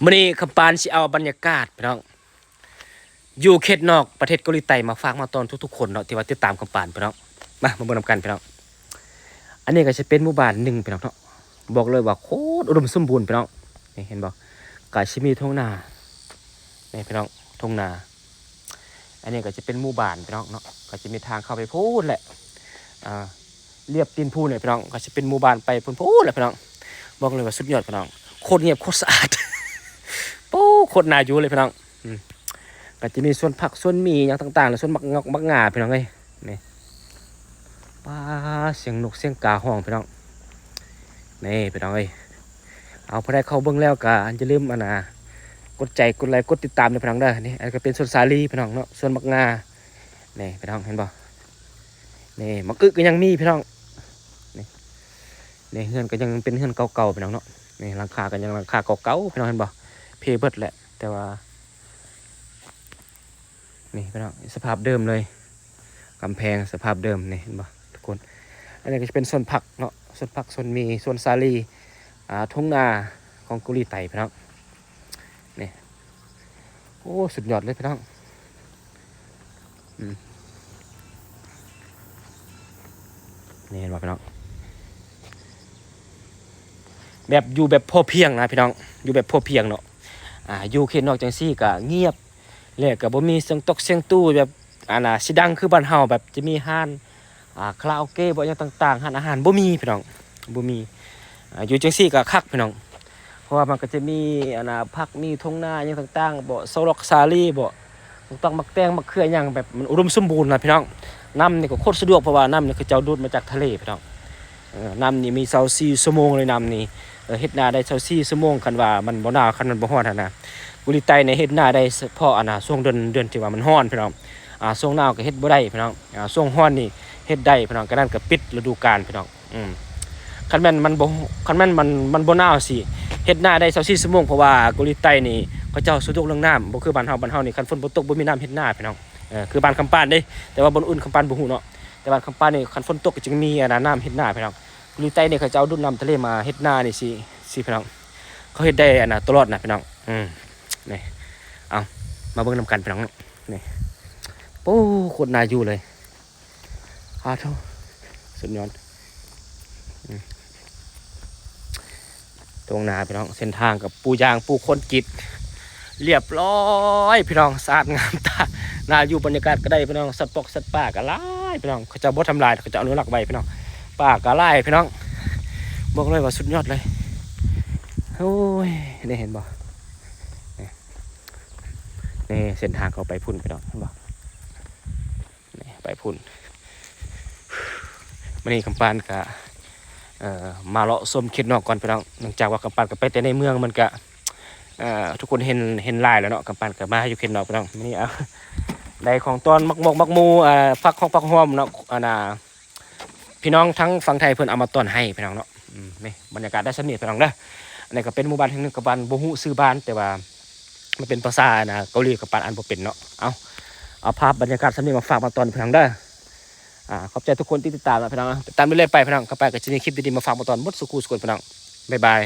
ມື້ນີ້ຄຳປານຊິເອົາບັນຍາກາດ ພີ່ນ້ອງ ຢູ່ເຂດນອກປະເທດເກົາຫຼີໃຕ້ມາຝາກມາຕ້ອນທຸກໆຄົນເນາະ ທີ່ວ່າຕິດຕາມຄຳປານ ພີ່ນ້ອງ. ມາ ມາເບິ່ງນຳກັນ ພີ່ນ້ອງ. ອັນນີ້ກໍຊິເປັນໝູ່ບ້ານໜຶ່ງ ພີ່ນ້ອງເນາະ ບອກເລີຍວ່າໂຄດອຸດົມສົມບູນ ພີ່ນ້ອງ. ນີ້ເຫັນບໍ່ ກໍຊິມີທົ່ງນາ ນີ້ ພີ່ນ້ອງ ທົ່ງນາ. ອັນນີ້ກໍຈະເປັນໝູ່ບ້ານ ພີ່ນ້ອງເນາະ ກໍຈະມີທາງເຂົ້າໄປພຸ້ນແຫຼະ ອ່າ ລຽບຕີນພູນີ້ ພີ່ນ້ອງ ກໍຈະເປັນໝູ່ບ້ານໄປພຸ້ນໆແຫຼະ ພີ່ນ້ອງ. ບອກເລີຍວ່າສຸດຍອດ ພີ່ນ້ອງ ໂຄດງຽບ ໂຄດສະອາດ ໂອ້ ໂຄດໜ້າຢູ່ເລີຍ ພີ່ນ້ອງ. ອືມ ກໍຈະມີສວນຜັກ ສວນໝີ່ຫຍັງຕ່າງໆ ແລະ ສວນໝາກງອກໝາກງາ ພີ່ນ້ອງເອີຍ. ນີ້ ປາ ສຽງນົກສຽງກາຮ້ອງ ພີ່ນ້ອງ. ນີ້ ພີ່ນ້ອງເອີຍ ເອົາ ຜູ້ໃດເຂົ້າເບິ່ງແລ້ວກໍຢ່າລືມ ອັນນ່າ ກົດໃຈ ກົດໄລ ກົດຕິດຕາມເດີ ພີ່ນ້ອງເດີ. ນີ້ ອັນນີ້ກໍເປັນສວນສາລີ ພີ່ນ້ອງເນາະ ສວນໝາກງາ. ນີ້ ພີ່ນ້ອງເຫັນບໍ່ ນີ້ ໝາກອຶກໍຍັງມີ ພີ່ນ້ອງ. ນີ້ ນີ້ ເຮືອນກໍຍັງເປັນເຮືອນເກົ່າໆ ພີ່ນ້ອງເນາະ. ນີ້ ຫຼັງຄາກໍຍັງຫຼັງຄາເກົ່າໆ ພີ່ນ້ອງເຫັນບໍ່ ເພເບິດແຫຼະ ແຕ່ວ່າ ນີ້ ພີ່ນ້ອງ ສະພາບເດີມເລີຍ ກຳແພງສະພາບເດີມ. ນີ້ ເຫັນບໍ່ທຸກຄົນ ອັນນີ້ກໍຈະເປັນສວນຜັກເນາະ ສວນຜັກ ສວນໝີ່ ສວນສາລີ ອ່າ ທົ່ງນາຂອງເກົາຫຼີໃຕ້ ພີ່ນ້ອງ. ນີ້ ໂອ້ ສຸດຍອດເລີຍ ພີ່ນ້ອງ. ອືມ ນີ້ເຫັນບໍ່ ພີ່ນ້ອງ ແບບຢູ່ແບບພໍພຽງນະ ພີ່ນ້ອງ ຢູ່ແບບພໍພຽງເນາະ. ອ່າ ຢູ່ເຂດນອກຈັ່ງຊີ້ກໍງຽບ ແລະ ກໍບໍ່ມີສຽງຕົກສຽງຕູ້ແບບ ອັນນ່າ ຊິດັງຄືບ້ານເຮົາ ແບບຈະມີຮ້ານ ອ່າ ຄາຣາໂອເກະບໍ ຫຍັງຕ່າງໆ ຮ້ານອາຫານ ບໍ່ມີ ພີ່ນ້ອງ ບໍ່ມີ. ອ່າ ຢູ່ຈັ່ງຊີ້ກໍຄັກ ພີ່ນ້ອງ ເພາະວ່າມັນກໍຈະມີ ອັນນ່າ ຜັກ ມີທົ່ງນາຫຍັງຕ່າງໆບໍ ສະລັອກສາລີບໍ ໝາກຕອກໝາກແຕງ ໝາກເຂືອຫຍັງ ແບບມັນອຸດົມສົມບູນນະ ພີ່ນ້ອງ. ນ້ຳນີ້ກໍໂຄດສະດວກ ເພາະວ່ານ້ຳນີ້ເຂົາເຈົ້າດູດມາຈາກທະເລ ພີ່ນ້ອງ. ເອີ ນ້ຳນີ້ມີຊາວສີ່ຊົ່ວໂມງເລີຍ ນ້ຳນີ້ ເອີ ເຮັດນາໄດ້ຊາວສີ່ຊົ່ວໂມງ ຄັນວ່າມັນບໍ່ໜາວ ຄັນມັນບໍ່ຮ້ອນຫັ້ນນະ. ເກົາຫຼີໃຕ້ນີ້ເຮັດນາໄດ້ສະເພາະ ອັນນ່າ ຊ່ວງເດືອນ ເດືອນທີ່ວ່າມັນຮ້ອນ ພີ່ນ້ອງ. ອ່າ ຊ່ວງໜາວກໍເຮັດບໍ່ໄດ້ ພີ່ນ້ອງ. ອ່າ ຊ່ວງຮ້ອນນີ້ເຮັດໄດ້ ພີ່ນ້ອງ ກໍນັ້ນກໍປິດລະດູການ ພີ່ນ້ອງ. ອືມ ຄັນແມ່ນມັນບໍ່ ຄັນແມ່ນມັນ ມັນບໍ່ໜາວຊິເຮັດນາໄດ້ຊາວສີ່ຊົ່ວໂມງ ເພາະວ່າເກົາຫຼີໃຕ້ນີ້ເຂົາເຈົ້າສະດວກເລື່ອງນ້ຳ ບໍ່ຄືບ້ານເຮົາ. ບ້ານເຮົານີ້ຄັນຝົນບໍ່ຕົກບໍ່ມີນ້ຳເຮັດນາ ພີ່ນ້ອງ. ເອີ ຄືບ້ານຄຳປານເດ້ ແຕ່ວ່າບ່ອນອື່ນຄຳປານບໍ່ຮູ້ເນາະ ແຕ່ບ້ານຄຳປານນີ້ຄັນຝົນຕົກກໍຈຶ່ງມີ ອັນນ່າ ນ້ຳເຮັດນາ ພີ່ນ້ອງ. ເກົາຫຼີໃຕ້ນີ້ເຂົາເຈົ້າດູດນ້ຳທະເລມາເຮັດນານີ້ຊິ ຊິ ພີ່ນ້ອງ ເຂົາເຮັດໄດ້ ອັນນ່າ ຕະຫຼອດນະ ພີ່ນ້ອງ. ອືມ ນີ້ ເອົາ ມາເບິ່ງນຳກັນ ພີ່ນ້ອງ. ນີ້ ໂອ້ ໂຄດໜ້າຢູ່ເລີຍ ອາໂທ້ ສຸດຍອດ. ອືມ ທົ່ງນາ ພີ່ນ້ອງ ເສັ້ນທາງກໍປູຢາງປູຄອນກຣີດລຽບລ້ອຍ ພີ່ນ້ອງ ສະອາດງາມຕາ ໜ້າຢູ່. ບັນຍາກາດກໍໄດ້ ພີ່ນ້ອງ ສັດປອກສັດປ່າກໍຫຼາຍ ພີ່ນ້ອງ. ເຂົາເຈົ້າບໍ່ທຳລາຍ ເຂົາເຈົ້າອະນຸລັກໄວ້ ພີ່ນ້ອງ. ປ່າກໍຫຼາຍ ພີ່ນ້ອງ ບອກເລີຍວ່າສຸດຍອດເລີຍ. ໂອ້ຍ ນີ້ເຫັນບໍ່ ນີ້ ນີ້ເສັ້ນທາງເຂົ້າໄປພຸ້ນ ພີ່ນ້ອງ ເຫັນບໍ່? ນີ້ໄປພຸ້ນ. ມື້ນີ້ຄຳປານກະ ເອີ ມາເລາະຊົມເຂດນອກກ່ອນ ພີ່ນ້ອງ. ເນື່ອງຈາກວ່າຄຳປານກະໄປແຕ່ໃນເມືອງ ມັນກະ ເອີ ທຸກຄົນເຫັນ ເຫັນຫຼາຍແລ້ວເນາະ. ຄຳປານກະມາຢູ່ເຂດນອກ ພີ່ນ້ອງ. ມື້ນີ້ເອົາ ໄດ້ຂອງຕ້ອນ ໝາກໝົກ ໝາກໝູ່ ເອີ ຜັກຫອມ ຜັກຫອມເນາະ ອັນນ່າ ພີ່ນ້ອງທາງຝັ່ງໄທເພິ່ນເອົາມາຕ້ອນໃຫ້ ພີ່ນ້ອງເນາະ. ອືມ ນີ້ບັນຍາກາດໄດ້ສ່ຳນີ້ ພີ່ນ້ອງເດີ. ອັນນີ້ກໍເປັນໝູ່ບ້ານແຫ່ງໜຶ່ງ ຄຳປານບໍ່ຮູ້ຊື່ບ້ານ ແຕ່ວ່າ ມັນເປັນພາສາ ອັນນ່າ ເກົາຫຼີ ຄຳປານອ່ານບໍ່ເປັນເນາະ. ເອົາ ເອົາພາບບັນຍາກາດສ່ຳນີ້ມາຝາກມາຕ້ອນ ພີ່ນ້ອງເດີ. ອ່າ ຂອບໃຈທຸກຄົນທີ່ຕິດຕາມເນາະ ພີ່ນ້ອງເນາະ. ຕິດຕາມເລື້ອຍໆໄປ ພີ່ນ້ອງ. ຄຳປານກໍຈະມີຄລິບດີໆມາຝາກມາຕ້ອນໝົດສູ່ຄູ່ສູ່ຄົນ ພີ່ນ້ອງ. ບາຍບາຍ.